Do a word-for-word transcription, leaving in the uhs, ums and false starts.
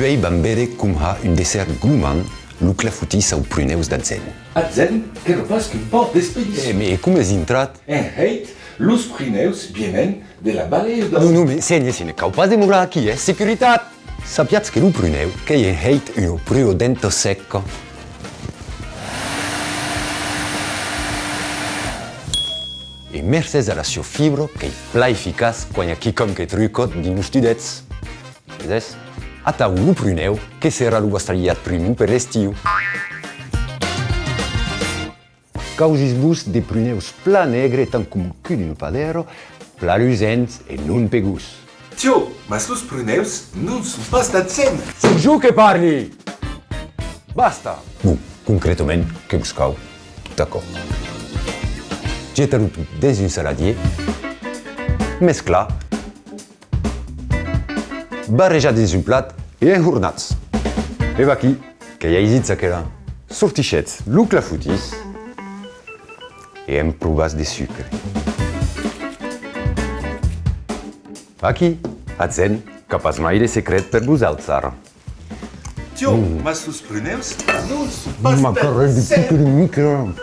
Puèi vam veire com har un dessèrt gomant, lo clafotís au prunèus d'Advent. Advent qu'èra pas qu'un pauc d'expedicions. E, mès com es intrat? En hèit, los prunèus vienen de la balèa de... Non, non, mès sénher, se ne cau pas demorar aquí, eh? Securitat! Sapiatz que lo prunèu qu'ei en hèit una prua denta seca. E mercés a la sua fibra qu'ei plan eficaç quan i a quicòm que truca dins los tudets. Veses? Atau lo prunèu que serà lo vòstre hilhat prumon per l'estiu. Causís-vos de prunèus plan negre, tant coma un cul d'una padèra, plan lusents e non pegós. Tiò, mas los prunèus non son pas d'Advent! Soi jo que parli! Basta! Bon, concretament, que vos cau tot aquò. Getar-lo tot dins un saladièr, mesclar, barrejar dins un plat e enhornatz. E vaquí, qu'ei aisit çaquelà. Sortishetz lo clafotís e un probàs de sucre. Vaquí, Advent qu'a pas mai de secret per vosauts ara. Tiò, mas los prunèus non son pas... Macarèl de puta de micro.